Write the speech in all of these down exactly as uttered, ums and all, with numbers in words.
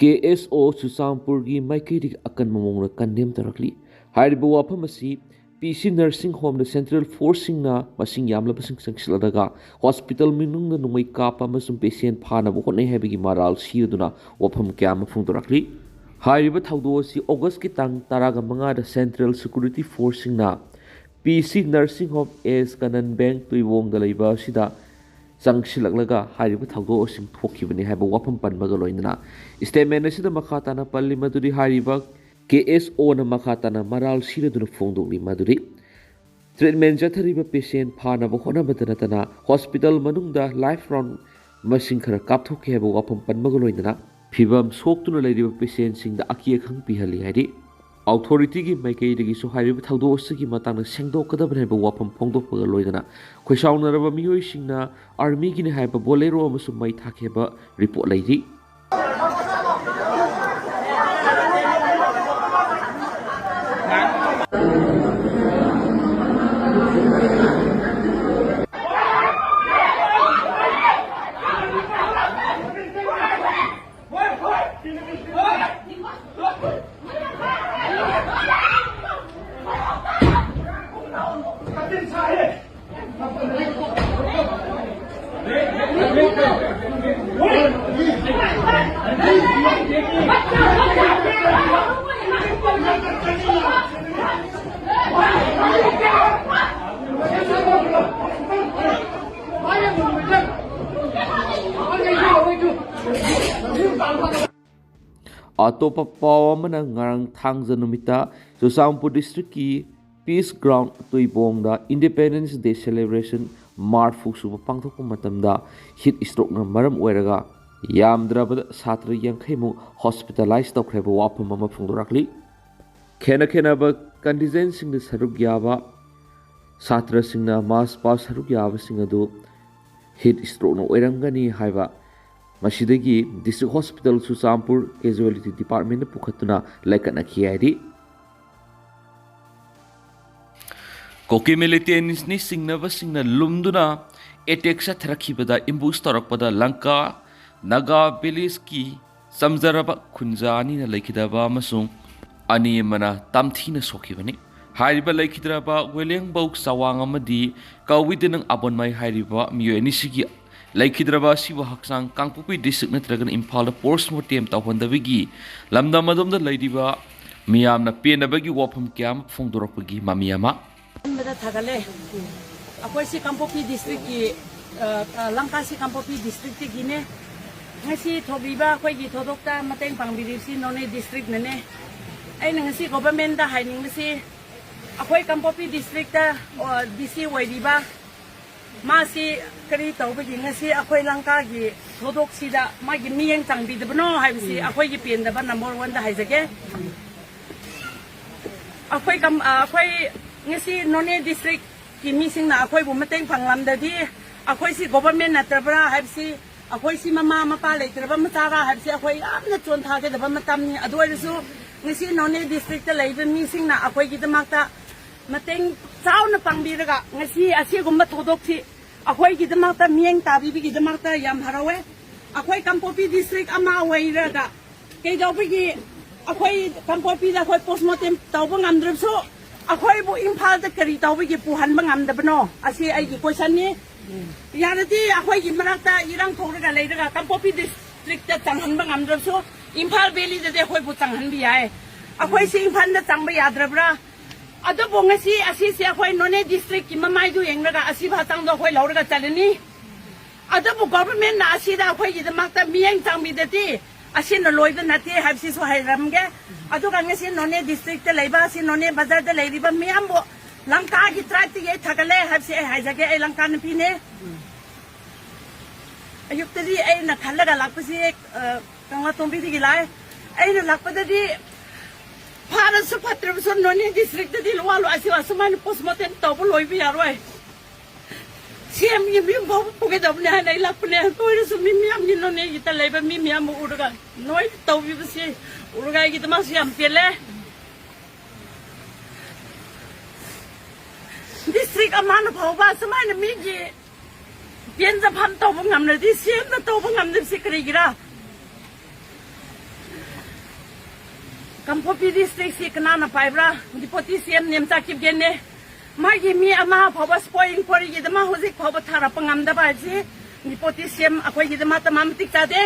ꯀꯦ ꯑꯦꯁ ꯑꯣ ꯆꯨꯔꯆꯥꯟꯄꯨꯔꯒꯤ ꯃꯥꯏꯀꯩꯗꯒꯤ ꯑꯀꯟꯕ ꯃꯑꯣꯡꯗ ꯀꯟꯗꯦꯝ ꯇꯧꯔꯛꯂꯤ꯫ ꯍꯥꯏꯔꯤꯕ ꯋꯥꯐꯝ ꯑꯁꯤ ꯄꯤ ꯁꯤ ꯅꯔꯁꯤꯡ ꯍꯣꯝꯗ ꯁꯦꯟꯇ꯭ꯔꯦꯜ ꯐꯣꯔꯁꯁꯤꯡꯅ ꯃꯁꯤꯡ ꯌꯥꯝꯂꯕꯁꯤꯡ ꯆꯪꯁꯤꯜꯂꯛꯂꯒ ꯍꯣꯁꯄꯤꯇꯥꯜ ꯃꯅꯨꯡꯗ ꯅꯣꯡꯃꯩ ꯀꯥꯞꯄ ꯑꯃꯁꯨꯡ ꯄꯦꯁꯦꯟ ꯐꯥꯅꯕ ꯍꯣꯠꯅꯩ ꯍꯥꯏꯕꯒꯤ ꯃꯔꯥꯜ ꯁꯤꯔꯗꯨꯅ ꯋꯥꯐꯝ ꯀꯌꯥ ꯑꯃ ꯐꯣꯡꯗꯣꯔꯛꯂꯤ꯫ ꯍꯥꯏꯔꯤꯕ ꯊꯧꯗꯣꯛ ꯑꯁꯤ ꯑꯣꯒꯁꯀꯤ ꯇꯥꯡ ꯇꯔꯥꯒ ꯃꯉꯥꯗ ꯁꯦꯟꯇ꯭ꯔꯦꯜ ꯁꯦꯀ꯭ꯌꯨꯔꯤꯇꯤ ꯐꯣꯔꯁꯁꯤꯡꯅ ꯄꯤ ꯁꯤ ꯅꯔꯁꯤꯡ ꯍꯣꯝ ꯑꯦꯁ ꯀꯅꯟ ꯕꯦꯡ ꯇꯨꯏꯕꯣꯡꯗ ꯂꯩꯕ ꯑꯁꯤꯗ ꯆꯪꯁꯤꯜꯂꯛꯂꯒ ꯍꯥꯏꯔꯤꯕ ꯊꯧꯗꯣꯛ ꯑꯁꯤ ꯊꯣꯛꯈꯤꯕꯅꯤ ꯍꯥꯏꯕ ꯋꯥꯐꯝ ꯄꯟꯕꯒ ꯂꯣꯏꯅꯅ ꯏꯁꯇꯦꯠꯃꯦꯟ ꯑꯁꯤꯗ ꯃꯈꯥ ꯇꯥꯅ ꯄꯜꯂꯤ ꯃꯗꯨꯗꯤ ꯍꯥꯏꯔꯤꯕ ꯀꯦ ꯑꯦꯁ ꯑꯣꯅ ꯃꯈꯥ ꯇꯥꯅ ꯃꯔꯥꯜ ꯁꯤꯔꯗꯨꯅ ꯐꯣꯡꯗꯣꯛꯂꯤ ꯃꯗꯨꯗꯤ ꯇ꯭ꯔꯤꯠꯃꯦꯟ ꯆꯠꯊꯔꯤꯕ ꯄꯦꯁꯦꯟ ꯐꯥꯅꯕ ꯍꯣꯠꯅꯕꯗ ꯅꯠꯇꯅ ꯍꯣꯁꯄꯤꯇꯥꯜ ꯃꯅꯨꯡꯗ ꯂꯥꯏꯐ ꯔꯥꯎꯟ ꯃꯁꯤꯡ ꯈꯔ ꯀꯥꯞꯊꯣꯛꯈꯤ ꯍꯥꯏꯕ ꯋꯥꯐꯝ ꯄꯟꯕꯒ ꯂꯣꯏꯅꯅ ꯐꯤꯕꯝ ꯁꯣꯛꯇꯨꯅ ꯂꯩꯔꯤꯕ ꯄꯦꯁꯦꯟꯁꯤꯡꯗ ꯑꯀꯤ ꯑꯈꯪ ꯄꯤꯍꯜꯂꯤ ꯍꯥꯏꯔꯤ꯫ ꯑꯣꯊꯣꯔꯤꯇꯤꯒꯤ ꯃꯥꯏꯀꯩꯗꯒꯤꯁꯨ ꯍꯥꯏꯔꯤꯕ ꯊꯧꯗꯣꯛ ꯑꯁꯤꯒꯤ ꯃꯇꯥꯡꯗ ꯁꯦꯡꯗꯣꯛꯀꯗꯕꯅꯤ ꯍꯥꯏꯕ ꯋꯥꯐꯝ ꯐꯣꯡꯗꯣꯛꯄꯒ ꯂꯣꯏꯅꯅ ꯈꯣꯏꯁꯥꯎꯅꯔꯕ ꯃꯤꯑꯣꯏꯁꯤꯡꯅ ꯑꯥꯔꯃꯤꯒꯤꯅꯤ ꯍꯥꯏꯕ ꯕꯣꯂꯦꯔꯣ ꯑꯃꯁꯨ ꯃꯩ ꯊꯥꯈꯤ ꯍꯥꯏꯕ ꯔꯤꯄꯣꯔꯠ ꯂꯩꯔꯤ꯫ ꯑꯇꯣꯞꯄ ꯄꯥꯎ ꯑꯃꯅ, ꯉꯔꯥꯡ ꯊꯥꯡꯖ ꯅꯨꯃꯤꯠꯇ ꯆꯨꯔꯆꯥꯟꯄꯨꯔ ꯗꯤꯁꯇ꯭ꯔꯤꯛꯀꯤ ꯄꯤꯁ ꯒ꯭ꯔꯥꯎꯟ ꯇꯨꯏꯕꯣꯡꯗ ꯏꯟꯗꯤꯄꯦꯟꯗꯦꯟꯁ ꯗꯦ ꯁꯦꯂꯦꯕ꯭ꯔꯦꯁꯟ ꯃꯥꯔꯐꯨ ꯁꯨꯕ ꯄꯥꯡꯊꯣꯛꯄ ꯃꯇꯝꯗ ꯍꯤꯠ ꯁ꯭ꯇ꯭ꯔꯣꯛꯅ ꯃꯔꯝ ꯑꯣꯏꯔꯒ ꯌꯥꯝꯗ꯭ꯔꯕꯗ ꯁꯥꯇ꯭ꯔ ꯌꯥꯡꯈꯩꯃꯨꯛ ꯍꯣꯁꯄꯤꯇꯥꯂꯥꯏꯁ ꯇꯧꯈ꯭ꯔꯦ ꯍꯥꯏꯕ ꯋꯥꯐꯝ ꯑꯃ ꯐꯣꯡꯗꯣꯔꯛꯂꯤ꯫ ꯈꯦꯟꯅ ꯈꯦꯟꯅꯕ ꯀꯟꯗꯤꯁꯟꯁꯤꯡꯗ ꯁꯔꯨꯛ ꯌꯥꯕ ꯁꯥꯇ꯭ꯔꯁꯤꯡꯅ ꯃꯥꯔꯆ ꯄꯥꯁ ꯁꯔꯨꯛ ꯌꯥꯕꯁꯤꯡ ꯑꯗꯨ ꯍꯤꯠ ꯁ꯭ꯇ꯭ꯔꯣꯛꯅ ꯑꯣꯏꯔꯝꯒꯅꯤ ꯍꯥꯏꯕ ꯃꯁꯤꯗꯒꯤ ꯗꯤꯁꯇ꯭ꯔꯤꯛ ꯍꯣꯁꯄꯤꯇꯥꯜ ꯆꯨꯔꯆꯥꯟꯄꯨꯔ ꯀꯦꯖꯨꯋꯦꯂꯤꯇꯤ ꯗꯤꯄꯥꯔꯠꯃꯦꯟꯅ ꯄꯨꯈꯠꯇꯨꯅ ꯂꯥꯏꯀꯠꯅꯈꯤ ꯍꯥꯏꯔꯤ꯫ ꯀꯨꯀꯤ ꯃꯤꯂꯤꯇꯦꯟꯁꯅꯤ ꯆꯤꯡꯅꯕꯁꯤꯡꯅ ꯂꯨꯝꯗꯨꯅ ꯑꯦꯇꯦꯛ ꯆꯠꯊꯔꯛꯈꯤꯕꯗ ꯑꯦꯝꯕꯨꯁ ꯇꯧꯔꯛꯄꯗ ꯂꯪꯀꯥ ꯅꯥꯒꯥ ꯚꯤꯂꯦꯖꯀꯤ ꯆꯝꯖꯔꯕ ꯈꯨꯟꯖꯥ ꯑꯅꯤꯅ ꯂꯩꯈꯤꯗꯕ ꯑꯃꯁꯨꯡ ꯑꯅꯤ ꯑꯃꯅ ꯇꯝꯊꯤꯅ ꯁꯣꯛꯈꯤꯕꯅꯤ꯫ ꯍꯥꯏꯔꯤꯕ ꯂꯩꯈꯤꯗ꯭ꯔꯕ ꯋꯦꯂꯦꯡꯕꯧ ꯆꯋꯥꯡ ꯑꯃꯗꯤ ꯀꯧꯏꯗꯅꯪ ꯑꯕꯣꯟꯃꯩ ꯍꯥꯏꯔꯤꯕ ꯃꯤꯑꯣꯏ ꯑꯅꯤꯁꯤꯒꯤ ꯂꯩꯈꯤꯗ꯭ꯔꯕ ꯑꯁꯤꯕꯨ ꯍꯛꯆꯥꯡ ꯀꯥꯡꯄꯣꯛꯄꯤ ꯗꯤꯁꯇ꯭ꯔꯤꯛ ꯅꯠꯇ꯭ꯔꯒꯅ ꯏꯝꯐꯥꯜꯗ ꯄꯣꯁꯃꯣꯔꯇꯦꯝ ꯇꯧꯍꯟꯗꯕꯒꯤ ꯂꯝꯗꯝ ꯑꯗꯣꯝꯗ ꯂꯩꯔꯤꯕ ꯃꯤꯌꯥꯝꯅ ꯄꯦꯟꯗꯕꯒꯤ ꯋꯥꯐꯝ ꯀꯌꯥ ꯑꯃ ꯐꯣꯡꯗꯣꯔꯛꯄꯒꯤ ꯃꯃꯤ ꯑꯃ꯫ ꯑꯍꯥꯟꯕꯗ ꯊꯥꯒꯠꯂꯦ꯫ ꯑꯩꯈꯣꯏꯁꯤ ꯀꯥꯡꯄꯣꯛꯄꯤ ꯗꯤꯁꯇ꯭ꯔꯤꯛꯀꯤ, ꯑ, ꯑ, ꯂꯪꯀꯥꯁꯤ ꯀꯥꯡꯄꯣꯛꯄꯤ ꯗꯤꯁꯇ꯭ꯔꯤꯛꯇꯒꯤꯅꯦ꯫ ꯉꯁꯤ ꯊꯣꯛꯂꯤꯕ ꯑꯩꯈꯣꯏꯒꯤ ꯊꯧꯗꯣꯛꯇ ꯃꯇꯦꯡ ꯄꯥꯡꯕꯤꯔꯤꯕꯁꯤ ꯅꯣꯅꯦ ꯗꯤꯁꯇ꯭ꯔꯤꯛꯅꯅꯦ꯫ ꯑꯩꯅ ꯉꯁꯤ ꯒꯣꯚꯔꯟꯃꯦꯟꯗ ꯍꯥꯏꯅꯤꯡꯕꯁꯤ, ꯑꯩꯈꯣꯏ ꯀꯥꯡꯄꯣꯛꯄꯤ ꯗꯤꯁꯇ꯭ꯔꯤꯛꯇ, ꯑ, ꯗꯤ ꯁꯤ ꯑꯣꯏꯔꯤꯕ ꯃꯥꯁꯤ ꯀꯔꯤ ꯇꯧꯕꯒꯤ ꯉꯁꯤ ꯑꯩꯈꯣꯏ ꯂꯪꯀꯥꯒꯤ ꯊꯧꯗꯣꯛꯁꯤꯗ ꯃꯥꯒꯤ ꯃꯤꯠꯌꯦꯡ ꯆꯪꯕꯤꯗꯕꯅꯣ ꯍꯥꯏꯕꯁꯤ ꯑꯩꯈꯣꯏꯒꯤ ꯄꯦꯟꯗꯕ ꯅꯝꯕꯔ ꯋꯥꯟꯗ ꯍꯥꯏꯖꯒꯦ꯫ ꯑꯩꯈꯣꯏ ꯀꯝ-, ꯑ, ꯑꯩꯈꯣꯏ ꯉꯁꯤ ꯅꯣꯅꯦ ꯗꯤꯁꯇ꯭ꯔꯤꯛꯀꯤ ꯃꯤꯁꯤꯡꯅ ꯑꯩꯈꯣꯏꯕꯨ ꯃꯇꯦꯡ ꯄꯥꯡꯂꯝꯗꯗꯤ ꯑꯩꯈꯣꯏꯁꯤ ꯒꯣꯚꯔꯟꯃꯦꯟ ꯅꯠꯇ꯭ꯔꯕ꯭ꯔꯥ ꯍꯥꯏꯕꯁꯤ, ꯑꯩꯈꯣꯏꯁꯤ ꯃꯃꯥ ꯃꯄꯥ ꯂꯩꯇ꯭ꯔꯕ ꯃꯆꯥꯔꯥ ꯍꯥꯏꯕꯁꯤ ꯑꯩꯈꯣꯏ ꯌꯥꯝꯅ ꯆꯣꯟꯊꯥꯒꯗꯕ ꯃꯇꯝꯅꯤ꯫ ꯑꯗꯨ ꯑꯣꯏꯔꯁꯨ ꯉꯁꯤ ꯅꯣꯅꯦ ꯗꯤꯁꯇ꯭ꯔꯤꯛꯇ ꯂꯩꯕ ꯃꯤꯁꯤꯡꯅ ꯑꯩꯈꯣꯏꯒꯤꯗꯃꯛꯇ ꯃꯇꯦꯡ ꯆꯥꯎꯅ ꯄꯥꯡꯕꯤꯔꯒ ꯉꯁꯤ ꯑꯁꯤꯒꯨꯝꯕ ꯊꯧꯗꯣꯛꯁꯤ ꯑꯩꯈꯣꯏꯒꯤꯗꯃꯛꯇ ꯃꯤꯠꯌꯦꯡ ꯇꯥꯕꯤꯕꯒꯤꯗꯃꯛꯇ ꯌꯥꯝ ꯍꯔꯥꯎꯋꯦ꯫ ꯑꯩꯈꯣꯏ ꯀꯥꯡꯄꯣꯛꯄꯤ ꯗꯤꯁꯇ꯭ꯔꯤꯛ ꯑꯃ ꯑꯣꯏꯔꯒ ꯀꯩꯗꯧꯕꯒꯤ ꯑꯩꯈꯣꯏ ꯀꯥꯡꯄꯣꯛꯄꯤꯗ ꯑꯩꯈꯣꯏ ꯄꯣꯁꯃꯣꯔꯇꯦꯝ ꯇꯧꯕ ꯉꯝꯗ꯭ꯔꯕꯁꯨ ꯑꯩꯈꯣꯏꯕꯨ ꯏꯝꯐꯥꯜꯗ ꯀꯔꯤ ꯇꯧꯕꯒꯤ ꯄꯨꯍꯟꯕ ꯉꯝꯗꯕꯅꯣ? ꯑꯁꯤ ꯑꯩꯒꯤ ꯀꯣꯏꯁꯟꯅꯤ꯫ ꯌꯥꯔꯗꯤ ꯑꯩꯈꯣꯏꯒꯤ ꯃꯔꯛꯇ ꯏꯔꯥꯡ ꯊꯣꯛꯂꯒ ꯂꯩꯔꯒ ꯀꯥꯡꯄꯣꯛꯄꯤ ꯗꯤꯁꯇ꯭ꯔꯤꯛꯇ ꯆꯪꯍꯟꯕ ꯉꯝꯗ꯭ꯔꯕꯁꯨ ꯏꯝꯐꯥꯜ ꯚꯦꯂꯤꯗꯗꯤ ꯑꯩꯈꯣꯏꯕꯨ ꯆꯪꯍꯟꯕ ꯌꯥꯏ꯫ ꯑꯩꯈꯣꯏꯁꯤ ꯏꯝꯐꯥꯜꯗ ꯆꯪꯕ ꯌꯥꯗ꯭ꯔꯕ꯭ꯔꯥ? ꯑꯗꯨꯕꯨ ꯉꯁꯤ ꯑꯁꯤꯁꯦ ꯑꯩꯈꯣꯏ ꯅꯣꯅꯦ ꯗꯤꯁꯇ꯭ꯔꯤꯛꯀꯤ ꯃꯃꯥꯏꯗꯨ ꯌꯦꯡꯂꯒ ꯑꯁꯤ ꯍꯛꯆꯥꯡꯗꯣ ꯑꯩꯈꯣꯏ ꯂꯧꯔꯒ ꯆꯠꯂꯅꯤ꯫ ꯑꯗꯨꯕꯨ ꯒꯣꯚꯔꯟꯃꯦꯟꯅ ꯑꯁꯤꯗ ꯑꯩꯈꯣꯏꯒꯤꯗꯃꯛꯇ ꯃꯤꯠꯌꯦꯡ ꯆꯪꯕꯤꯗꯗꯤ ꯑꯁꯤꯅ ꯂꯣꯏꯕ ꯅꯠꯇꯦ ꯍꯥꯏꯕꯁꯤꯁꯨ ꯍꯥꯏꯔꯝꯒꯦ꯫ ꯑꯗꯨꯒ ꯉꯁꯤ ꯅꯣꯅꯦ ꯗꯤꯁꯇ꯭ꯔꯤꯛꯇ ꯂꯩꯕ, ꯑꯁꯤ ꯅꯣꯅꯦ ꯕꯖꯥꯔꯗ ꯂꯩꯔꯤꯕ ꯃꯤꯌꯥꯝꯕꯨ ꯂꯪꯀꯥꯒꯤ ꯇ꯭ꯔꯥꯏꯕꯇꯒꯤ ꯑꯩ ꯊꯥꯒꯠꯂꯦ ꯍꯥꯏꯕꯁꯤ ꯑꯩ ꯍꯥꯏꯖꯒꯦ꯫ ꯑꯩ ꯂꯪꯀꯥ ꯅꯨꯄꯤꯅꯦ꯫ ꯑꯌꯨꯛꯇꯗꯤ ꯑꯩꯅ ꯈꯜꯂꯒ ꯂꯥꯛꯄꯁꯤ, ꯑ, ꯀꯪꯂꯥꯇꯣꯡꯕꯤꯗꯒꯤ ꯂꯥꯛꯑꯦ꯫ ꯑꯩꯅ ꯂꯥꯛꯄꯗꯗꯤ ꯐꯥꯔꯁꯨ ꯐꯠꯇ꯭ꯔꯕꯁꯨ ꯅꯣꯅꯦ ꯗꯤꯁꯇ꯭ꯔꯤꯛꯇꯗꯤ ꯋꯥ ꯂꯣ-, ꯑꯁꯤ ꯑꯁꯨꯃꯥꯏꯅ ꯄꯣꯁꯃꯣꯔꯇꯦꯝ ꯇꯧꯕ ꯂꯣꯏꯕ ꯌꯥꯔꯣꯏ꯫ ꯁꯤ ꯑꯦꯝꯒꯤ ꯃꯤꯡ ꯐꯥꯎꯕ ꯄꯨꯒꯗꯕꯅꯦ ꯍꯥꯏꯅ ꯑꯩ ꯂꯥꯛꯄꯅꯦ꯫ ꯑꯗꯨ ꯑꯣꯏꯔꯁꯨ ꯃꯤ ꯃꯤꯌꯥꯝꯒꯤ ꯅꯣꯅꯦꯒꯤꯗ ꯂꯩꯕ ꯃꯤ ꯃꯤꯌꯥꯝꯕꯨ ꯎꯔꯒ ꯅꯣꯏ ꯇꯧꯕꯤꯕꯁꯤ ꯎꯔꯒ ꯑꯩꯒꯤꯗꯃꯛꯁꯨ ꯌꯥꯝ ꯄꯦꯜꯂꯦ꯫ ꯗꯤꯁꯇ꯭ꯔꯤꯛ ꯑꯃꯅ ꯐꯥꯎꯕ ꯑꯁꯨꯃꯥꯏꯅ ꯃꯤꯒꯤ ꯄꯦꯟꯖꯐꯝ ꯇꯧꯕ ꯉꯝꯂꯗꯤ ꯁꯤ ꯑꯦꯝꯅ ꯇꯧꯕ ꯉꯝꯗꯕꯁꯤ ꯀꯔꯤꯒꯤꯔꯥ? ꯀꯥꯡꯄꯣꯛꯄꯤ ꯗꯤꯁꯇ꯭ꯔꯤꯛꯁꯤ ꯀꯅꯥꯅ ꯄꯥꯏꯕ꯭ꯔꯥ? ꯗꯤꯄꯣꯇꯤ ꯁꯤ ꯑꯦꯝ ꯅꯦꯝꯆꯥ ꯀꯤꯞꯒꯦꯟꯅꯦ꯫ ꯃꯥꯒꯤ ꯃꯤ ꯑꯃ ꯐꯥꯎꯕ ꯁ꯭ꯄꯣꯏꯜ ꯏꯟꯀ꯭ꯋꯥꯔꯤꯒꯤꯗꯃꯛ ꯍꯧꯖꯤꯛ ꯐꯥꯎꯕ ꯊꯥꯔꯛꯄ ꯉꯝꯗꯕ ꯍꯥꯏꯕꯁꯤ ꯗꯤꯄꯣꯇꯤ ꯁꯤ ꯑꯦꯝ ꯑꯩꯈꯣꯏꯒꯤꯗꯃꯛꯇ ꯃꯥ ꯃꯇꯤꯛ ꯆꯥꯗꯦ꯫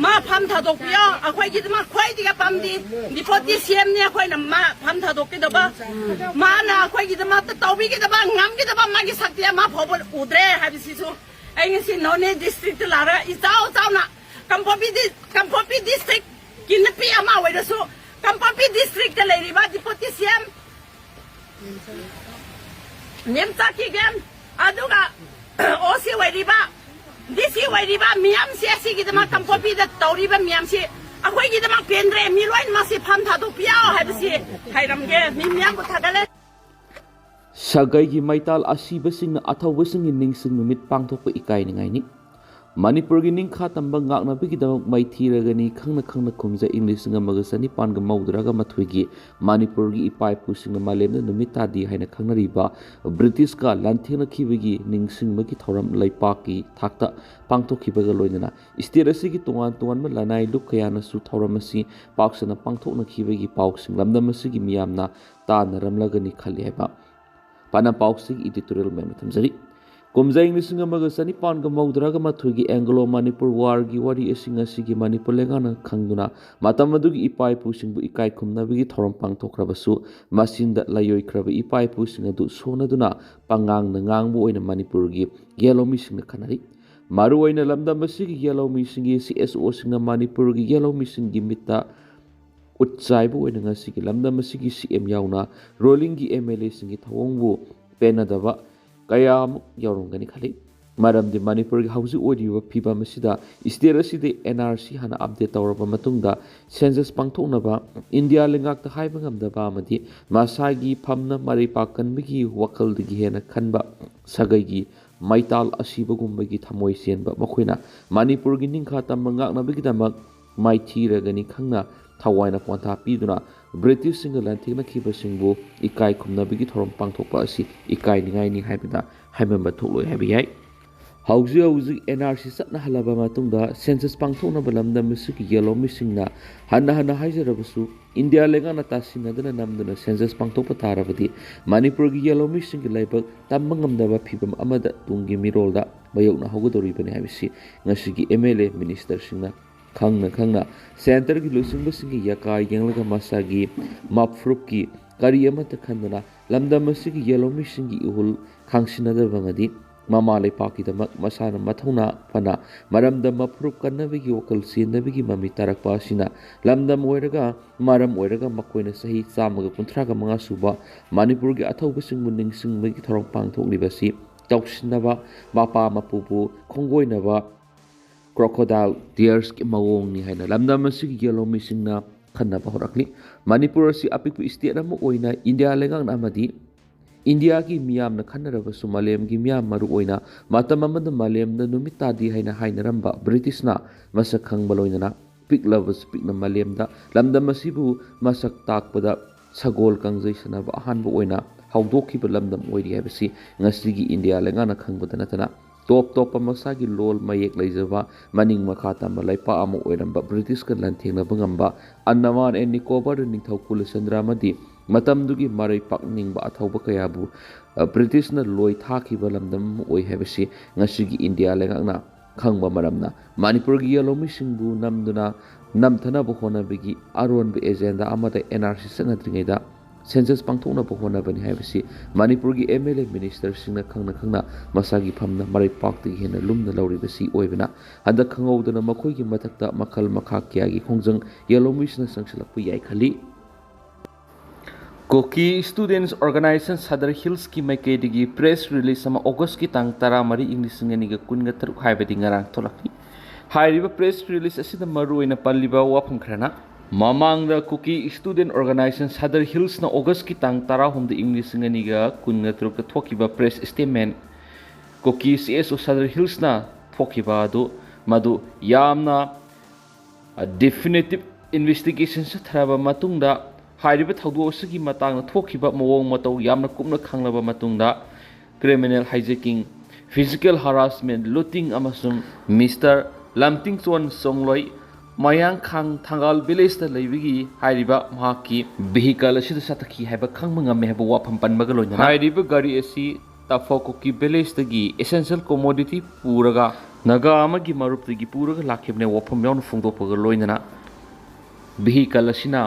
ꯃꯥ ꯐꯝ ꯊꯥꯗꯣꯛꯄꯤꯌꯣ꯫ ꯑꯩꯈꯣꯏꯒꯤꯗꯃꯛ ꯈ꯭ꯋꯥꯏꯗꯒꯤ ꯑꯄꯥꯝꯗꯤ ꯗꯤꯄꯣꯇꯤ ꯁꯤ ꯑꯦꯝꯅꯤ꯫ ꯑꯩꯈꯣꯏꯅ ꯃꯥ ꯐꯝ ꯊꯥꯗꯣꯛꯀꯗꯕ, ꯃꯥꯅ ꯑꯩꯈꯣꯏꯒꯤꯗꯃꯛꯇ ꯇꯧꯕꯤꯒꯗꯕ, ꯉꯝꯒꯗꯕ ꯃꯥꯒꯤ ꯁꯛꯇꯤ ꯑꯃ ꯐꯥꯎꯕ ꯎꯗ꯭ꯔꯦ ꯍꯥꯏꯕꯁꯤꯁꯨ ꯑꯩ ꯉꯁꯤ ꯅꯣꯅꯦ ꯗꯤꯁꯇ꯭ꯔꯤꯛꯇ ꯂꯥꯛꯑꯒ ꯏꯆꯥꯎ ꯆꯥꯎꯅ ꯀꯥꯡꯄꯣꯛꯄꯤ ꯗꯤ-, ꯀꯥꯡꯄꯣꯛꯄꯤ ꯗꯤꯁꯇ꯭ꯔꯤꯛꯀꯤ ꯅꯨꯄꯤ ꯑꯃ ꯑꯣꯏꯔꯁꯨ, ꯀꯥꯡꯄꯣꯛꯄꯤ ꯗꯤꯁꯇ꯭ꯔꯤꯛꯇ ꯂꯩꯔꯤꯕ ꯗꯤꯄꯣꯇꯤ ꯁꯤ ꯑꯦꯝ ꯅꯦꯝꯆꯥ ꯀꯤꯞꯒꯦꯟ, ꯑꯗꯨꯒ ꯑꯣ ꯁꯤ ꯑꯣꯏꯔꯤꯕ, ꯗꯤ ꯁꯤ ꯑꯣꯏꯔꯤꯕ ꯃꯤꯌꯥꯝꯁꯤ, ꯑꯁꯤꯒꯤꯗꯃꯛ ꯀꯥꯡꯄꯣꯛꯄꯤꯗ ꯇꯧꯔꯤꯕ ꯃꯤꯌꯥꯝꯁꯤ ꯑꯩꯈꯣꯏꯒꯤꯗꯃꯛ ꯄꯦꯟꯗ꯭ꯔꯦ꯫ ꯃꯤ ꯂꯣꯏꯅꯃꯛꯁꯤ ꯐꯝ ꯊꯥꯗꯣꯛꯄꯤꯌꯣ ꯍꯥꯏꯕꯁꯤ ꯍꯥꯏꯔꯝꯒꯦ꯫ ꯃꯤ ꯃꯌꯥꯝꯕꯨ ꯊꯥꯒꯠꯂꯦ꯫ ꯁꯥꯒꯩꯒꯤ ꯃꯩꯇꯥꯜ ꯑꯁꯤꯕꯁꯤꯡꯅ ꯑꯊꯧꯕꯁꯤꯡꯒꯤ ꯅꯤꯡꯁꯤꯡ ꯅꯨꯃꯤꯠ ꯄꯥꯡꯊꯣꯛꯄ ꯏꯀꯥꯏꯅꯤꯡꯉꯥꯏꯅꯤ꯫ ꯃꯅꯤꯄꯨꯔꯒꯤ ꯅꯤꯡꯈꯥ ꯇꯝꯕ ꯉꯥꯛꯅꯕꯒꯤꯗꯃꯛ ꯃꯥꯏꯊꯤꯔꯒꯅꯤ ꯈꯪꯅ ꯈꯪꯅ ꯈꯨꯝꯖ ꯏꯪ ꯂꯤꯁꯤꯡ ꯑꯃꯒ ꯆꯅꯤꯄꯥꯟꯒ ꯃꯧꯗ꯭ꯔꯥꯒ ꯃꯥꯊꯣꯏꯒꯤ ꯃꯅꯤꯄꯨꯔꯒꯤ ꯏꯄꯥ ꯏꯄꯨꯁꯤꯡꯅ ꯃꯥꯂꯦꯝꯗ ꯅꯨꯃꯤꯠ ꯇꯥꯗꯦ ꯍꯥꯏꯅ ꯈꯪꯅꯔꯤꯕ ꯕ꯭ꯔꯤꯇꯤꯁꯀ ꯂꯥꯟꯊꯦꯡꯅꯈꯤꯕꯒꯤ ꯅꯤꯡꯁꯤꯡꯕꯒꯤ ꯊꯧꯔꯝ ꯂꯩꯄꯥꯛꯀꯤ ꯊꯥꯛꯇ ꯄꯥꯡꯊꯣꯛꯈꯤꯕꯒ ꯂꯣꯏꯅꯅ ꯁ꯭ꯇꯦꯠ ꯑꯁꯤꯒꯤ ꯇꯣꯉꯥꯟ ꯇꯣꯉꯥꯟꯕ ꯂꯅꯥꯏ ꯂꯨꯞ ꯀꯌꯥꯅꯁꯨ ꯊꯧꯔꯝ ꯑꯁꯤ ꯄꯥꯛ ꯁꯟꯅ ꯄꯥꯡꯊꯣꯛꯅꯈꯤꯕꯒꯤ ꯄꯥꯎꯁꯤꯡ ꯂꯝꯗꯝ ꯑꯁꯤꯒꯤ ꯃꯤꯌꯥꯝꯅ ꯇꯥꯅꯔꯝꯂꯒꯅꯤ ꯈꯜꯂꯤ ꯍꯥꯏꯕ ꯄꯥꯅ ꯄꯥꯎꯁꯤꯒꯤ ꯏꯗꯤꯇꯣꯔꯤꯌꯦꯜ ꯃꯌꯥꯝꯅ ꯊꯝꯖꯔꯤ꯫ ꯀꯨꯝꯖꯥ ꯏꯪ ꯂꯤꯁꯤꯡ ꯑꯃꯒ ꯆꯅꯤꯄꯥꯟꯒ ꯃꯧꯗ꯭ꯔꯥꯒ ꯃꯥꯊꯣꯏꯒꯤ ꯑꯦꯡꯒ꯭ꯂꯣ ꯃꯅꯤꯄꯨꯔ ꯋꯥꯔꯒꯤ ꯋꯥꯔꯤ ꯑꯁꯤ ꯉꯁꯤꯒꯤ ꯃꯅꯤꯄꯨꯔ ꯂꯩꯉꯥꯛꯅ ꯈꯪꯗꯨꯅ ꯃꯇꯝ ꯑꯗꯨꯒꯤ ꯏꯄꯥ ꯏꯄꯨꯁꯤꯡꯕꯨ ꯏꯀꯥꯏ ꯈꯨꯝꯅꯕꯒꯤ ꯊꯧꯔꯝ ꯄꯥꯡꯊꯣꯛꯈ꯭ꯔꯕꯁꯨ, ꯃꯆꯤꯟꯗ ꯂꯥꯏꯑꯣꯏꯈ꯭ꯔꯕ ꯏꯄꯥ ꯏꯄꯨꯁꯤꯡ ꯑꯗꯨ ꯁꯣꯟꯅꯗꯨꯅ ꯄꯉꯥꯡꯅ ꯉꯥꯡꯕ ꯑꯣꯏꯅ ꯃꯅꯤꯄꯨꯔꯒꯤ ꯌꯦꯜꯍꯧꯃꯤꯁꯤꯡꯅ ꯈꯟꯅꯔꯤ꯫ ꯃꯔꯨꯑꯣꯏꯅ ꯂꯝꯗꯝ ꯑꯁꯤꯒꯤ ꯌꯦꯜꯍꯧꯃꯤꯁꯤꯡꯒꯤ ꯁꯤ ꯑꯦꯁ ꯑꯣꯁꯤꯡꯅ ꯃꯅꯤꯄꯨꯔꯒꯤ ꯌꯦꯜꯍꯧꯃꯤꯁꯤꯡꯒꯤ ꯃꯤꯠꯇ ꯎꯠꯆꯥꯏꯕ ꯑꯣꯏꯅ ꯉꯁꯤꯒꯤ ꯂꯝꯗꯝ ꯑꯁꯤꯒꯤ ꯁꯤ ꯑꯦꯝ ꯌꯥꯎꯅ ꯔꯨꯂꯤꯡꯒꯤ ꯑꯦꯝ ꯑꯦꯜ ꯑꯦꯁꯤꯡꯒꯤ ꯊꯧꯑꯣꯡꯕꯨ ꯄꯦꯟꯅꯗꯕ ꯀꯌꯥ ꯑꯃ ꯌꯥꯎꯔꯝꯒꯅꯤ ꯈꯜꯂꯤ꯫ ꯃꯔꯝꯗꯤ ꯃꯅꯤꯄꯨꯔꯒꯤ ꯍꯧꯖꯤꯛ ꯑꯣꯏꯔꯤꯕ ꯐꯤꯕꯝ ꯑꯁꯤꯗ ꯁ꯭ꯇꯦꯠ ꯑꯁꯤꯗ ꯑꯦꯟ ꯑꯥꯔ ꯁꯤ ꯍꯥꯟꯅ ꯑꯞꯗꯦꯠ ꯇꯧꯔꯕ ꯃꯇꯨꯡꯗ ꯁꯦꯟꯁꯁ ꯄꯥꯡꯊꯣꯛꯅꯕ ꯏꯟꯗꯤꯌꯥ ꯂꯩꯉꯥꯛꯇ ꯍꯥꯏꯕ ꯉꯝꯗꯕ ꯑꯃꯗꯤ ꯃꯁꯥꯒꯤ ꯐꯝꯅ ꯃꯔꯩ ꯄꯥꯛꯀꯟꯕꯒꯤ ꯋꯥꯈꯜꯗꯒꯤ ꯍꯦꯟꯅ ꯈꯟꯕ ꯁꯥꯒꯩꯒꯤ ꯃꯩꯇꯥꯜ ꯑꯁꯤꯕꯒꯨꯝꯕꯒꯤ ꯊꯃꯣꯏ ꯆꯦꯟꯕ ꯃꯈꯣꯏꯅ ꯃꯅꯤꯄꯨꯔꯒꯤ ꯅꯤꯡꯈꯥ ꯇꯝꯕ ꯉꯥꯛꯅꯕꯒꯤꯗꯃꯛ ꯃꯥꯏꯊꯤꯔꯒꯅꯤ ꯈꯪꯅ ꯊꯋꯥꯏꯅ ꯄꯣꯟꯊꯥ ꯄꯤꯗꯨꯅ ꯕ꯭ꯔꯤꯇꯤꯁꯁꯤꯡꯒ ꯂꯥꯟꯊꯦꯡꯅꯈꯤꯕꯁꯤꯡꯕꯨ ꯏꯀꯥꯏ ꯈꯨꯝꯅꯕꯒꯤ ꯊꯧꯔꯝ ꯄꯥꯡꯊꯣꯛꯄ ꯑꯁꯤ ꯏꯀꯥꯏꯅꯤꯡꯉꯥꯏꯅꯤ ꯍꯥꯏꯕꯗ ꯍꯥꯏꯃꯟꯕ ꯊꯣꯛꯂꯣꯏ ꯍꯥꯏꯕ ꯌꯥꯏ꯫ ꯍꯧꯖꯤꯛ ꯍꯧꯖꯤꯛ ꯑꯦꯟ ꯑꯥꯔ ꯁꯤ ꯆꯠꯅꯍꯜꯂꯕ ꯃꯇꯨꯡꯗ ꯁꯦꯟꯁꯁ ꯄꯥꯡꯊꯣꯛꯅꯕ ꯂꯝꯗꯝ ꯑꯁꯤꯒꯤ ꯌꯦꯜꯍꯧꯃꯤꯁꯤꯡꯅ ꯍꯟꯅ ꯍꯟꯅ ꯍꯥꯏꯖꯔꯕꯁꯨ, ꯏꯟꯗꯤꯌꯥ ꯂꯩꯉꯥꯛꯅ ꯇꯥꯁꯤꯟꯅꯗꯨꯅ ꯅꯝꯗꯨꯅ ꯁꯦꯟꯁꯁ ꯄꯥꯡꯊꯣꯛꯄ ꯇꯥꯔꯕꯗꯤ ꯃꯅꯤꯄꯨꯔꯒꯤ ꯌꯦꯜꯍꯧꯃꯤꯁꯤꯡꯒꯤ ꯂꯥꯏꯕꯛ ꯇꯝꯕ ꯉꯝꯗꯕ ꯐꯤꯕꯝ ꯑꯃꯗ ꯇꯨꯡꯒꯤ ꯃꯤꯔꯣꯜꯗ ꯃꯥꯌꯣꯛꯅꯍꯧꯒꯗꯧꯔꯤꯕꯅꯤ ꯍꯥꯏꯕꯁꯤ ꯉꯁꯤꯒꯤ ꯑꯦꯝ ꯑꯦꯜ ꯑꯦ ꯃꯤꯅꯤꯁꯇꯔꯁꯤꯡꯅ ꯈꯪꯅ ꯈꯪꯅ ꯁꯦꯟꯇꯔꯒꯤ ꯂꯨꯆꯤꯡꯕꯁꯤꯡꯒꯤ ꯌꯥꯀꯥ ꯌꯦꯡꯂꯒ ꯃꯁꯥꯒꯤ ꯃꯞꯐꯨꯔꯨꯞꯀꯤ ꯀꯔꯤ ꯑꯃꯠꯇ ꯈꯟꯗꯅ ꯂꯝꯗꯝ ꯑꯁꯤꯒꯤ ꯌꯦꯜꯍꯧꯃꯤꯁꯤꯡꯒꯤ ꯏꯍꯨꯜ ꯈꯥꯡꯁꯤꯟꯅꯗꯕ ꯑꯃꯗꯤ ꯃꯃꯥ ꯂꯩꯄꯥꯛꯀꯤꯗꯃꯛ ꯃꯁꯥꯅ ꯃꯊꯧꯅꯥ ꯐꯅ ꯃꯔꯝꯗꯝ ꯃꯞꯐꯨꯔꯨꯞ ꯀꯟꯅꯕꯒꯤ ꯋꯥꯈꯜ ꯆꯦꯟꯅꯕꯒꯤ ꯃꯃꯤ ꯇꯥꯔꯛꯄ ꯑꯁꯤꯅ ꯂꯝꯗꯝ ꯑꯣꯏꯔꯒ ꯃꯔꯝ ꯑꯣꯏꯔꯒ ꯃꯈꯣꯏꯅ ꯆꯍꯤ ꯆꯥꯝꯃꯒ ꯀꯨꯟꯊ꯭ꯔꯥꯒ ꯃꯉꯥ ꯁꯨꯕ ꯃꯅꯤꯄꯨꯔꯒꯤ ꯑꯊꯧꯕꯁꯤꯡꯕꯨ ꯅꯤꯡꯁꯤꯡꯕꯒꯤ ꯊꯧꯔꯝ ꯄꯥꯡꯊꯣꯛꯂꯤꯕ ꯑꯁꯤ ꯆꯥꯎꯁꯤꯟꯅꯕ, ꯃꯄꯥ ꯃꯄꯨꯕꯨ ꯈꯣꯡꯒꯣꯏꯅꯕ, ꯀ꯭ꯔꯣꯀꯣꯗꯥꯏꯜ ꯇꯤꯌꯔꯁꯀꯤ ꯃꯑꯣꯡꯅꯤ ꯍꯥꯏꯅ ꯂꯝꯗꯝ ꯑꯁꯤꯒꯤ ꯌꯦꯜꯍꯧꯃꯤꯁꯤꯡꯅ ꯈꯟꯅꯕ ꯍꯧꯔꯛꯂꯤ꯫ ꯃꯅꯤꯄꯨꯔ ꯑꯁꯤ ꯑꯄꯤꯛꯄ ꯏꯁꯇꯦꯠ ꯑꯃ ꯑꯣꯏꯅ ꯏꯟꯗꯤꯌꯥ ꯂꯩꯉꯥꯛꯅ ꯑꯃꯗꯤ ꯏꯟꯗꯤꯌꯥꯒꯤ ꯃꯤꯌꯥꯝꯅ ꯈꯟꯅꯔꯕꯁꯨ ꯃꯥꯂꯦꯝꯒꯤ ꯃꯤꯌꯥꯝ, ꯃꯔꯨꯑꯣꯏꯅ ꯃꯇꯝ ꯑꯃꯗ ꯃꯥꯂꯦꯝꯗ ꯅꯨꯃꯤꯠ ꯇꯥꯗꯦ ꯍꯥꯏꯅ ꯍꯥꯏꯅꯔꯝꯕ ꯕ꯭ꯔꯤꯇꯤꯁꯅ ꯃꯁꯛ ꯈꯪꯕ ꯂꯣꯏꯅꯅ ꯄꯤꯛꯂꯕꯁꯨ ꯄꯤꯛꯅ ꯃꯥꯂꯦꯝꯗ ꯂꯝꯗꯝ ꯑꯁꯤꯕꯨ ꯃꯁꯛ ꯇꯥꯛꯄꯗ ꯁꯒꯣꯜ ꯀꯥꯡꯖꯩ ꯁꯥꯟꯅꯕ ꯑꯍꯥꯟꯕ ꯑꯣꯏꯅ ꯍꯧꯗꯣꯛꯈꯤꯕ ꯂꯝꯗꯝ ꯑꯣꯏꯔꯤ ꯍꯥꯏꯕꯁꯤ ꯉꯁꯤꯒꯤ ꯏꯟꯗꯤꯌꯥ ꯂꯩꯉꯥꯛꯅ ꯈꯪꯕꯗ ꯅꯠꯇꯅ ꯇꯣꯞ ꯇꯣꯞꯄ ꯃꯁꯥꯒꯤ ꯂꯣꯜ ꯃꯌꯦꯛ ꯂꯩꯖꯕ ꯃꯅꯤꯡ ꯃꯈꯥ ꯇꯝꯕ ꯂꯩꯄꯥꯛ ꯑꯃ ꯑꯣꯏꯔꯝꯕ ꯕ꯭ꯔꯤꯇꯤꯁꯀ ꯂꯥꯟꯊꯦꯡꯅꯕ ꯉꯝꯕ ꯑꯟꯗꯃꯥꯟ ꯑꯦꯟ ꯅꯤꯀꯣꯕꯔ ꯅꯤꯡꯊꯧ ꯀꯨꯂꯆꯟꯗ꯭ꯔ ꯑꯃꯗꯤ ꯃꯇꯝꯗꯨꯒꯤ ꯃꯔꯩ ꯄꯥꯛꯅꯤꯡꯕ ꯑꯊꯧꯕ ꯀꯌꯥꯕꯨ, ꯑ, ꯕ꯭ꯔꯤꯇꯤꯁꯅ ꯂꯣꯏ ꯊꯥꯈꯤꯕ ꯂꯝꯗꯝ ꯑꯃ ꯑꯣꯏ ꯍꯥꯏꯕꯁꯤ ꯉꯁꯤꯒꯤ ꯏꯟꯗꯤꯌꯥ ꯂꯩꯉꯥꯛꯅ ꯈꯪꯕ ꯃꯔꯝꯅ ꯃꯅꯤꯄꯨꯔꯒꯤ ꯌꯦꯜꯍꯧꯃꯤꯁꯤꯡꯕꯨ ꯅꯝꯗꯨꯅ ꯅꯝꯊꯅꯕ ꯍꯣꯠꯅꯕꯒꯤ ꯑꯔꯣꯟꯕ ꯑꯦꯖꯦꯟꯗꯥ ꯑꯃꯗ ꯑꯦꯟ ꯑꯥꯔ ꯁꯤ ꯆꯠꯅꯗ꯭ꯔꯤꯉꯩꯗ ꯁꯦꯟꯁꯁ ꯄꯥꯡꯊꯣꯛꯅꯕ ꯍꯣꯠꯅꯕꯅꯤ ꯍꯥꯏꯕꯁꯤ ꯃꯅꯤꯄꯨꯔꯒꯤ ꯑꯦꯝ ꯑꯦꯜ ꯑꯦ ꯃꯤꯅꯤꯁꯇꯔꯁꯤꯡꯅ ꯈꯪꯅ ꯈꯪꯅ ꯃꯁꯥꯒꯤ ꯐꯝꯅ ꯃꯔꯩ ꯄꯥꯛꯇꯒꯤ ꯍꯦꯟꯅ ꯂꯨꯝꯅ ꯂꯧꯔꯤꯕꯁꯤ ꯑꯣꯏꯕꯅ, ꯍꯟꯗꯛ ꯈꯪꯍꯧꯗꯅ ꯃꯈꯣꯏꯒꯤ ꯃꯊꯛꯇ ꯃꯈꯜ ꯃꯈꯥ ꯀꯌꯥꯒꯤ ꯈꯣꯡꯖꯪ ꯌꯦꯜꯍꯧꯃꯤꯁꯤꯡꯅ ꯆꯪꯁꯤꯜꯂꯛꯄ ꯌꯥꯏ ꯈꯜꯂꯤ꯫ ꯀꯨꯀꯤ ꯁ꯭ꯇꯨꯗꯦꯟꯠꯁ ꯑꯣꯔꯒꯅꯥꯏꯖꯦꯁꯟ ꯁꯗꯔ ꯍꯤꯜꯁꯀꯤ ꯃꯥꯏꯀꯩꯗꯒꯤ ꯄ꯭ꯔꯦꯁ ꯔꯤꯂꯤꯖ ꯑꯃ ꯑꯣꯒꯁꯀꯤ ꯇꯥꯡ ꯇꯔꯥꯃꯔꯤ, ꯏꯪ ꯂꯤꯁꯤꯡ ꯑꯅꯤꯒ ꯀꯨꯟꯒ ꯇꯔꯨꯛ ꯍꯥꯏꯕꯗꯤ ꯉꯔꯥꯡ ꯊꯣꯛꯂꯛꯂꯤ꯫ ꯍꯥꯏꯔꯤꯕ ꯄ꯭ꯔꯦꯁ ꯔꯤꯂꯤꯖ ꯑꯁꯤꯗ ꯃꯔꯨꯑꯣꯏꯅ ꯄꯜꯂꯤꯕ ꯋꯥꯐꯝ ꯈꯔꯅ, ꯃꯃꯥꯡꯗ ꯀꯨꯀꯤ ꯁ꯭ꯇꯨꯗꯦꯟꯠ ꯑꯣꯔꯒꯅꯥꯏꯖꯦꯁꯟ ꯁꯗꯔ ꯍꯤꯜꯁꯅ ꯑꯣꯒꯁꯀꯤ ꯇꯥꯡ ꯇꯔꯥꯍꯨꯝꯗꯣꯏ, ꯏꯪ ꯂꯤꯁꯤꯡ ꯑꯅꯤꯒ ꯀꯨꯟꯒ ꯇꯔꯨꯛꯇ ꯊꯣꯛꯈꯤꯕ ꯄ꯭ꯔꯦꯁ ꯁ꯭ꯇꯦꯠꯃꯦꯟꯠ, ꯀꯨꯀꯤ ꯁꯤ ꯑꯦꯁ ꯑꯣ ꯁꯗꯔ ꯍꯤꯜꯁꯅ ꯊꯣꯛꯈꯤꯕ ꯑꯗꯨ, ꯃꯗꯨ ꯌꯥꯝꯅ ꯗꯤꯐꯤꯅꯤꯇꯤꯚ ꯏꯟꯚꯦꯁꯇꯤꯒꯦꯁꯟ ꯆꯠꯊꯔꯕ ꯃꯇꯨꯡꯗ, ꯍꯥꯏꯔꯤꯕ ꯊꯧꯗꯣꯛ ꯑꯁꯤꯒꯤ ꯃꯇꯥꯡꯗ ꯊꯣꯛꯈꯤꯕ ꯃꯑꯣꯡ ꯃꯇꯧ ꯌꯥꯝꯅ ꯀꯨꯞꯅ ꯈꯪꯂꯕ ꯃꯇꯨꯡꯗ, ꯀ꯭ꯔꯤꯃꯤꯅꯦꯜ ꯍꯥꯏꯖꯦꯀꯤꯡ, physical harassment, looting ꯑꯃꯁꯨꯡ Mister ꯂꯝꯇꯤꯡꯆꯣꯟ ꯆꯣꯡꯂꯣꯏ ꯃꯌꯥꯡꯈꯥꯡ ꯊꯪꯒꯥꯜ ꯚꯤꯂꯦꯖꯇ ꯂꯩꯕꯒꯤ ꯍꯥꯏꯔꯤꯕ ꯃꯍꯥꯛꯀꯤ vehicle ꯑꯁꯤꯗ ꯆꯠꯊꯈꯤ ꯍꯥꯏꯕ ꯈꯪꯕ ꯉꯝꯃꯦ ꯍꯥꯏꯕ ꯋꯥꯐꯝ ꯄꯟꯕꯒ ꯂꯣꯏꯅꯅ ꯍꯥꯏꯔꯤꯕ ꯒꯥꯔꯤ ꯑꯁꯤ ꯇꯥꯐꯥꯎ ꯀꯨꯀꯤ ꯚꯤꯂꯦꯖꯇꯒꯤ essential commodity ꯄꯨꯔꯒ ꯅꯥꯒꯥ ꯑꯃꯒꯤ ꯃꯔꯨꯞꯇꯒꯤ ꯄꯨꯔꯒ ꯂꯥꯛꯈꯤꯕꯅꯦ ꯋꯥꯐꯝ ꯌꯥꯎꯅ ꯐꯣꯡꯗꯣꯛꯄꯒ ꯂꯣꯏꯅꯅ vehicle ꯑꯁꯤꯅ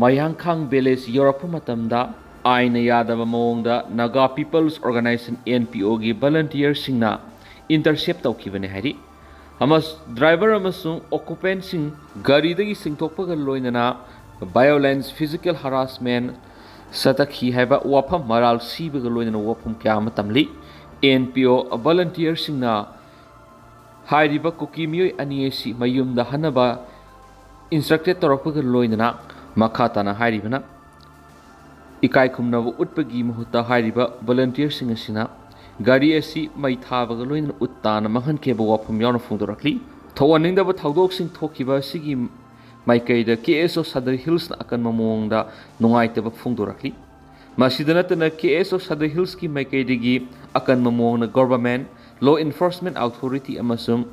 ꯃꯌꯥꯡꯈꯥꯡ ꯚꯤꯂꯦꯖ ꯌꯧꯔꯛꯄ ꯃꯇꯝꯗ ꯑꯥꯏꯟꯅ ꯌꯥꯗꯕ ꯃꯑꯣꯡꯗ Naga People's Organisation, N P O ꯒꯤ volunteerꯁꯤꯡꯅ intercept ꯇꯧꯈꯤꯕꯅꯤ ꯍꯥꯏꯔꯤ꯫ ꯑꯃꯁꯨꯡ driver ꯑꯃꯁꯨꯡ occupantꯁꯤꯡ ꯒꯥꯔꯤꯗꯒꯤ ꯆꯤꯡꯊꯣꯛꯄꯒ ꯂꯣꯏꯅꯅ violence, physical harassment ꯆꯠꯊꯈꯤ ꯍꯥꯏꯕ ꯋꯥꯐꯝ ꯃꯔꯥꯜ ꯁꯤꯕꯒ ꯂꯣꯏꯅꯅ ꯋꯥꯐꯝ ꯀꯌꯥ ꯑꯃ ꯇꯝꯂꯤ꯫ N P O volunteerꯁꯤꯡꯅ ꯍꯥꯏꯔꯤꯕ ꯀꯨꯀꯤ ꯃꯤꯑꯣꯏ ꯑꯅꯤ ꯑꯁꯤ ꯃꯌꯨꯝꯗ ꯍꯟꯅꯕ instructed ꯇꯧꯔꯛꯄꯒ ꯂꯣꯏꯅꯅ ꯃꯈꯥ ꯇꯥꯅ ꯍꯥꯏꯔꯤꯕꯅ ꯏꯀꯥꯏ ꯈꯨꯝꯅꯕ ꯎꯠꯄꯒꯤ ꯃꯍꯨꯠꯇ ꯍꯥꯏꯔꯤꯕ volunteerꯁꯤꯡ ꯑꯁꯤꯅ ꯒꯥꯔꯤ ꯑꯁꯤ ꯃꯩ ꯊꯥꯕꯒ ꯂꯣꯏꯅꯅ ꯎꯠ ꯇꯥꯅ ꯃꯥꯡꯍꯟꯈꯤꯕ ꯋꯥꯐꯝ ꯌꯥꯎꯅ ꯐꯣꯡꯗꯣꯔꯛꯂꯤ꯫ ꯊꯣꯛꯍꯟꯅꯤꯡꯗꯕ ꯊꯧꯗꯣꯛꯁꯤꯡ ꯊꯣꯛꯈꯤꯕ ꯑꯁꯤꯒꯤ ꯃꯥꯏꯀꯩꯗ K S O Sadar Hillsꯅ ꯑꯀꯟꯕ ꯃꯑꯣꯡꯗ ꯅꯨꯡꯉꯥꯏꯇꯕ ꯐꯣꯡꯗꯣꯔꯛꯂꯤ꯫ ꯃꯁꯤꯗ ꯅꯠꯇꯅ K S O Sadar Hillsꯀꯤ ꯃꯥꯏꯀꯩꯗꯒꯤ ꯑꯀꯟꯕ ꯃꯑꯣꯡꯗ government, law enforcement authority ꯑꯃꯁꯨꯡ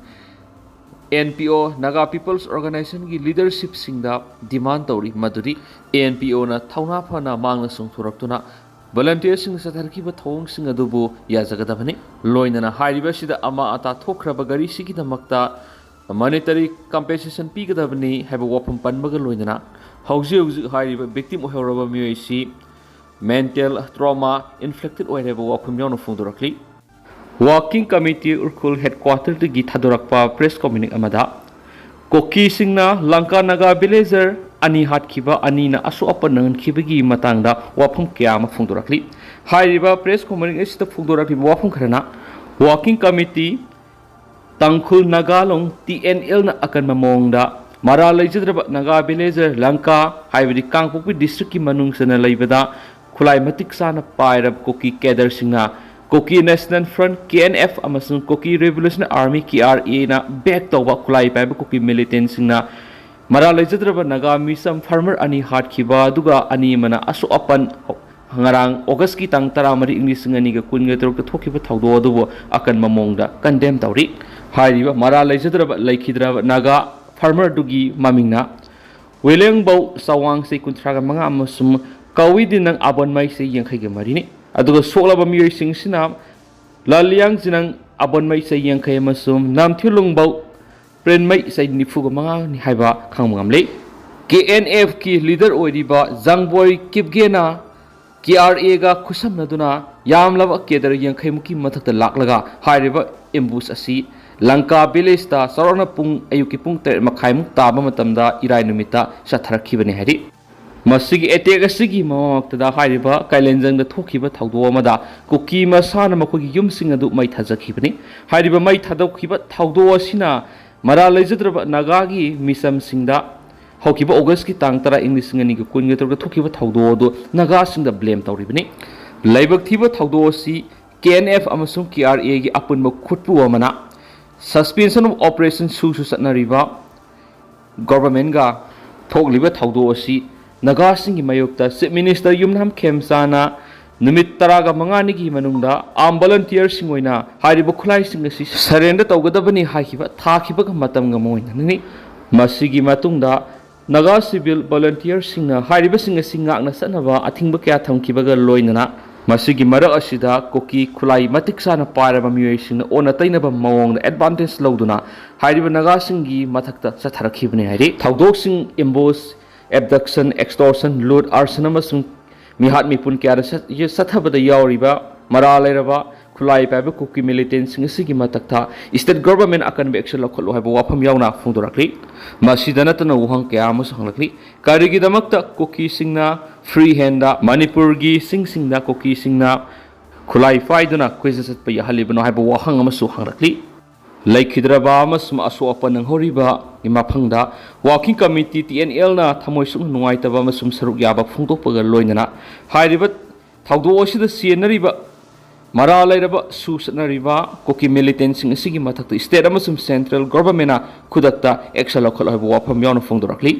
N P O, Naga People's Organizationꯒꯤ leadershipꯁꯤꯡꯗ demand ꯇꯧꯔꯤ ꯃꯗꯨꯗꯤ N P Oꯅ ꯊꯧꯅꯥ ꯐꯅ ꯃꯥꯡꯅ ꯆꯣꯡꯊꯣꯔꯛꯇꯨꯅ volunteerꯁꯤꯡꯅ ꯆꯠꯊꯔꯛꯈꯤꯕ ꯊꯧꯑꯣꯡꯁꯤꯡ ꯑꯗꯨꯕꯨ ꯌꯥꯖꯒꯗꯕꯅꯤ꯫ ꯂꯣꯏꯅꯅ ꯍꯥꯏꯔꯤꯕ ꯑꯁꯤꯗ ꯑꯃꯥ ꯑꯇꯥ ꯊꯣꯛꯈ꯭ꯔꯕ ꯒꯥꯔꯤꯁꯤꯒꯤꯗꯃꯛꯇ monetary compensation ꯄꯤꯒꯗꯕꯅꯤ ꯍꯥꯏꯕ ꯋꯥꯐꯝ ꯄꯟꯕꯒ ꯂꯣꯏꯅꯅ ꯍꯧꯖꯤꯛ ꯍꯧꯖꯤꯛ ꯍꯥꯏꯔꯤꯕ victim ꯑꯣꯏꯍꯧꯔꯕ ꯃꯤꯑꯣꯏꯁꯤ mental trauma inflicted ꯑꯣꯏꯔꯦ ꯍꯥꯏꯕ ꯋꯥꯐꯝ ꯌꯥꯎꯅ ꯐꯣꯡꯗꯣꯔꯛꯂꯤ꯫ Working Committee Ukhrul headquarterꯗꯒꯤ ꯊꯥꯗꯣꯔꯛꯄ press communique ꯑꯃꯗ ꯀꯨꯀꯤꯁꯤꯡꯅ ꯂꯪꯀꯥ ꯅꯥꯒꯥ villager ꯑꯅꯤ ꯍꯥꯠꯈꯤꯕ ꯑꯅꯤꯅ ꯑꯁꯣꯛ ꯑꯄꯟ ꯅꯪꯍꯟꯈꯤꯕꯒꯤ ꯃꯇꯥꯡꯗ ꯋꯥꯐꯝ ꯀꯌꯥ ꯑꯃ ꯐꯣꯡꯗꯣꯔꯛꯂꯤ꯫ ꯍꯥꯏꯔꯤꯕ press communique ꯑꯁꯤꯗ ꯐꯣꯡꯗꯣꯔꯛꯂꯤꯕ ꯋꯥꯐꯝ ꯈꯔꯅ Working Committee ꯇꯥꯡꯈꯨꯜ ꯅꯥꯒꯥ ꯂꯣꯡ, T N Lꯅ ꯑꯀꯟꯕ ꯃꯑꯣꯡꯗ ꯃꯔꯥꯜ ꯂꯩꯖꯗ꯭ꯔꯕ ꯅꯥꯒꯥ villager ꯂꯪꯀꯥ ꯍꯥꯏꯕꯗꯤ ꯀꯥꯡꯄꯣꯛꯄꯤ districtꯀꯤ ꯃꯅꯨꯡ ꯆꯟꯅ ꯂꯩꯕꯗ ꯈꯨꯠꯂꯥꯏ ꯃꯇꯤꯛ ꯆꯥꯅ ꯄꯥꯏꯔꯕ ꯀꯨꯀꯤ cadreꯁꯤꯡꯅ Kuki National Front, K N F, ꯑꯃꯁꯨꯡ Kuki Revolutionary Army, K R Aꯅ back ꯇꯧꯕ ꯈꯨꯠꯂꯥꯏ ꯄꯥꯏꯕ ꯀꯨꯀꯤ militantꯁꯤꯡꯅ ꯃꯔꯥꯜ ꯂꯩꯖꯗ꯭ꯔꯕ ꯅꯥꯒꯥ ꯃꯤꯆꯝ farmer ꯑꯅꯤ ꯍꯥꯠꯈꯤꯕ ꯑꯗꯨꯒ ꯑꯅꯤ ꯑꯃꯅ ꯑꯁꯣꯛ ꯑꯄꯟ ꯉꯔꯥꯡ August ꯀꯤ ꯇꯥꯡ ꯇꯔꯥꯃꯔꯤ, ꯏꯪ ꯂꯤꯁꯤꯡ ꯑꯅꯤꯒ ꯀꯨꯟꯒ ꯇꯔꯨꯛꯇ ꯊꯣꯛꯈꯤꯕ ꯊꯧꯗꯣꯛ ꯑꯗꯨꯕꯨ ꯑꯀꯟꯕ ꯃꯑꯣꯡꯗ condemn ꯇꯧꯔꯤ꯫ ꯍꯥꯏꯔꯤꯕ ꯃꯔꯥꯜ ꯂꯩꯖꯗ꯭ꯔꯕ, ꯂꯩꯈꯤꯗ꯭ꯔꯕ ꯅꯥꯒꯥ farmer ꯗꯨꯒꯤ ꯃꯃꯤꯡꯅ ꯋꯦꯂꯦꯡꯕꯧ ꯆꯋꯥꯡꯁꯦ ꯀꯨꯟꯊ꯭ꯔꯥꯒ ꯃꯉꯥ ꯑꯃꯁꯨꯡ ꯀꯥꯋꯤꯗꯤꯅꯪ ꯑꯕꯣꯟꯃꯩꯁꯦ ꯌꯥꯡꯈꯩꯒ ꯃꯔꯤꯅꯤ꯫ ꯑꯗꯨꯒ ꯁꯣꯛꯂꯕ ꯃꯤꯑꯣꯏꯁꯤꯡꯁꯤꯅ ꯂꯥꯂꯤꯌꯥꯡꯖꯤꯅꯪ ꯑꯕꯣꯟꯃꯩ ꯆꯍꯤ ꯌꯥꯡꯈꯩ ꯑꯃꯁꯨꯡ ꯅꯥꯝꯊꯤꯂꯨꯡꯕꯧ ꯄ꯭ꯔꯦꯟꯃꯩ ꯆꯍꯤ ꯅꯤꯐꯨꯒ ꯃꯉꯥꯅꯤ ꯍꯥꯏꯕ ꯈꯪꯕ ꯉꯝꯂꯦ꯫ ꯀꯦ ꯑꯦꯟ ꯑꯦꯐꯀꯤ leader ꯑꯣꯏꯔꯤꯕ ꯖꯥꯡꯕꯣꯏ ꯀꯤꯞꯒꯦꯅ ꯀꯦ ꯑꯥꯔ ꯑꯦꯒ ꯈꯨꯠꯁꯝꯅꯗꯨꯅ ꯌꯥꯝꯂꯕ cadre ꯌꯥꯡꯈꯩꯃꯨꯛꯀꯤ ꯃꯊꯛꯇ ꯂꯥꯛꯂꯒ ꯍꯥꯏꯔꯤꯕ ambush ꯑꯁꯤ ꯂꯪꯀꯥ villageꯇ ꯆꯥꯎꯔꯥꯛꯅ ꯄꯨꯡ, ꯑꯌꯨꯛꯀꯤ ꯄꯨꯡ ꯇꯔꯦꯠ ꯃꯈꯥꯏꯃꯨꯛ ꯇꯥꯕ ꯃꯇꯝꯗ ꯏꯔꯥꯏ ꯅꯨꯃꯤꯠꯇ ꯆꯠꯊꯔꯛꯈꯤꯕꯅꯤ ꯍꯥꯏꯔꯤ꯫ ꯃꯁꯤꯒꯤ attack ꯑꯁꯤꯒꯤ ꯃꯃꯛꯇꯗ ꯍꯥꯏꯔꯤꯕ ꯀꯥꯏꯂꯦꯟꯖꯪꯗ ꯊꯣꯛꯈꯤꯕ ꯊꯧꯗꯣꯛ ꯑꯃꯗ ꯀꯨꯀꯤ ꯃꯁꯥꯅ ꯃꯈꯣꯏꯒꯤ ꯌꯨꯝꯁꯤꯡ ꯑꯗꯨ ꯃꯩ ꯊꯥꯖꯈꯤꯕꯅꯤ꯫ ꯍꯥꯏꯔꯤꯕ ꯃꯩ ꯊꯥꯗꯣꯛꯈꯤꯕ ꯊꯧꯗꯣꯛ ꯑꯁꯤꯅ ꯃꯔꯥꯜ ꯂꯩꯖꯗ꯭ꯔꯕ ꯅꯥꯒꯥꯒꯤ ꯃꯤꯆꯝꯁꯤꯡꯗ ꯍꯧꯈꯤꯕ Augustꯀꯤ ꯇꯥꯡ ꯇꯔꯥ, ꯏꯪ ꯂꯤꯁꯤꯡ ꯑꯅꯤꯒ ꯀꯨꯟꯒ ꯇꯔꯨꯛꯇ ꯊꯣꯛꯈꯤꯕ ꯊꯧꯗꯣꯛ ꯑꯗꯨ ꯅꯥꯒꯥꯁꯤꯡꯗ blame ꯇꯧꯔꯤꯕꯅꯤ꯫ ꯂꯥꯏꯕꯛ ꯊꯤꯕ ꯊꯧꯗꯣꯛ ꯑꯁꯤ ꯀꯦ ꯑꯦꯟ ꯑꯦꯐ ꯑꯃꯁꯨꯡ ꯀꯦ ꯑꯥꯔ ꯑꯦꯒꯤ ꯑꯄꯨꯟꯕ ꯈꯨꯠꯄꯨ ꯑꯃꯅ suspension of operation ꯁꯨꯁꯨ ꯆꯠꯅꯔꯤꯕ governmentꯒ ꯊꯣꯛꯂꯤꯕ ꯊꯧꯗꯣꯛ ꯑꯁꯤ ꯅꯥꯒꯥꯁꯤꯡꯒꯤ ꯃꯥꯌꯣꯛꯇ Chief Minister ꯌꯨꯝꯅꯥꯝ ꯈꯦꯝꯆꯥꯅ ꯅꯨꯃꯤꯠ ꯇꯔꯥꯒ ꯃꯉꯥꯅꯤꯒꯤ ꯃꯅꯨꯡꯗ armed volunteerꯁꯤꯡ ꯑꯣꯏꯅ ꯍꯥꯏꯔꯤꯕ ꯈꯨꯠꯂꯥꯏꯁꯤꯡ ꯑꯁꯤ surrender ꯇꯧꯒꯗꯕꯅꯤ ꯍꯥꯏꯈꯤꯕ ꯊꯥꯈꯤꯕꯒ ꯃꯇꯝꯒ ꯃꯣꯏꯅꯅꯤ꯫ ꯃꯁꯤꯒꯤ ꯃꯇꯨꯡꯗ ꯅꯥꯒꯥ civil volunteerꯁꯤꯡꯅ ꯍꯥꯏꯔꯤꯕꯁꯤꯡ ꯑꯁꯤ ꯉꯥꯛꯅ ꯆꯠꯅꯕ ꯑꯊꯤꯡꯕ ꯀꯌꯥ ꯊꯝꯈꯤꯕꯒ ꯂꯣꯏꯅꯅ ꯃꯁꯤꯒꯤ ꯃꯔꯛ ꯑꯁꯤꯗ ꯀꯨꯀꯤ ꯈꯨꯠꯂꯥꯏ ꯃꯇꯤꯛ ꯆꯥꯅ ꯄꯥꯏꯔꯕ ꯃꯤꯑꯣꯏꯁꯤꯡꯅ ꯑꯣꯟꯅ ꯇꯩꯅꯕ ꯃꯑꯣꯡꯗ advantage ꯂꯧꯗꯨꯅ ꯍꯥꯏꯔꯤꯕ ꯅꯥꯒꯥꯁꯤꯡꯒꯤ ꯃꯊꯛꯇ ꯆꯠꯊꯔꯛꯈꯤꯕꯅꯤ ꯍꯥꯏꯔꯤ꯫ ꯊꯧꯗꯣꯛꯁꯤꯡ ambush, abduction, extortion, loot, arson ꯑꯃꯁꯨꯡ ꯃꯤꯍꯥꯠ ꯃꯤꯄꯨꯟ ꯀꯌꯥꯗ ꯆꯠ-, ꯆꯠꯊꯕꯗ ꯌꯥꯎꯔꯤꯕ ꯃꯔꯥꯜ ꯂꯩꯔꯕ ꯈꯨꯠꯂꯥꯏ ꯄꯥꯏꯕ ꯀꯨꯀꯤ militantꯁꯤꯡ ꯑꯁꯤꯒꯤ ꯃꯊꯛꯇ state government ꯑꯀꯟꯕ action ꯂꯧꯈꯠꯂꯨ ꯍꯥꯏꯕ ꯋꯥꯐꯝ ꯌꯥꯎꯅ ꯐꯣꯡꯗꯣꯔꯛꯂꯤ꯫ ꯃꯁꯤꯗ ꯅꯠꯇꯅ ꯋꯥꯍꯪ ꯀꯌꯥ ꯑꯃꯁꯨ ꯍꯪꯂꯛꯂꯤ꯫ ꯀꯔꯤꯒꯤꯗꯃꯛꯇ ꯀꯨꯀꯤꯁꯤꯡꯅ free handꯗ ꯃꯅꯤꯄꯨꯔꯒꯤ ꯆꯤꯡꯁꯤꯡꯗ ꯀꯨꯀꯤꯁꯤꯡꯅ ꯈꯨꯠꯂꯥꯏ ꯄꯥꯏꯗꯨꯅ ꯀꯣꯏꯆꯠ ꯆꯠꯄ ꯌꯥꯍꯜꯂꯤꯕꯅꯣ ꯍꯥꯏꯕ ꯋꯥꯍꯪ ꯑꯃꯁꯨ ꯍꯪꯂꯛꯂꯤ꯫ ꯂꯩꯈꯤꯗ꯭ꯔꯕ ꯑꯃꯁꯨꯡ ꯑꯁꯣꯛ ꯑꯄꯟ ꯅꯪꯍꯧꯔꯤꯕꯒꯤ ꯃꯐꯝꯗ working committee T N Lꯅ ꯊꯃꯣꯏ ꯁꯣꯛꯅ ꯅꯨꯡꯉꯥꯏꯇꯕ ꯑꯃꯁꯨꯡ ꯁꯔꯨꯛ ꯌꯥꯕ ꯐꯣꯡꯗꯣꯛꯄꯒ ꯂꯣꯏꯅꯅ ꯍꯥꯏꯔꯤꯕ ꯊꯧꯗꯣꯛ ꯑꯁꯤꯗ ꯆꯦꯟꯅꯔꯤꯕ ꯃꯔꯥꯜ ꯂꯩꯔꯕ ꯁꯨ ꯆꯠꯅꯔꯤꯕ ꯀꯨꯀꯤ militantꯁꯤꯡ ꯑꯁꯤꯒꯤ ꯃꯊꯛꯇ state ꯑꯃꯁꯨꯡ central governmentꯅ ꯈꯨꯗꯛꯇ action ꯂꯧꯈꯠꯂꯨ ꯍꯥꯏꯕ ꯋꯥꯐꯝ ꯌꯥꯎꯅ ꯐꯣꯡꯗꯣꯔꯛꯂꯤ꯫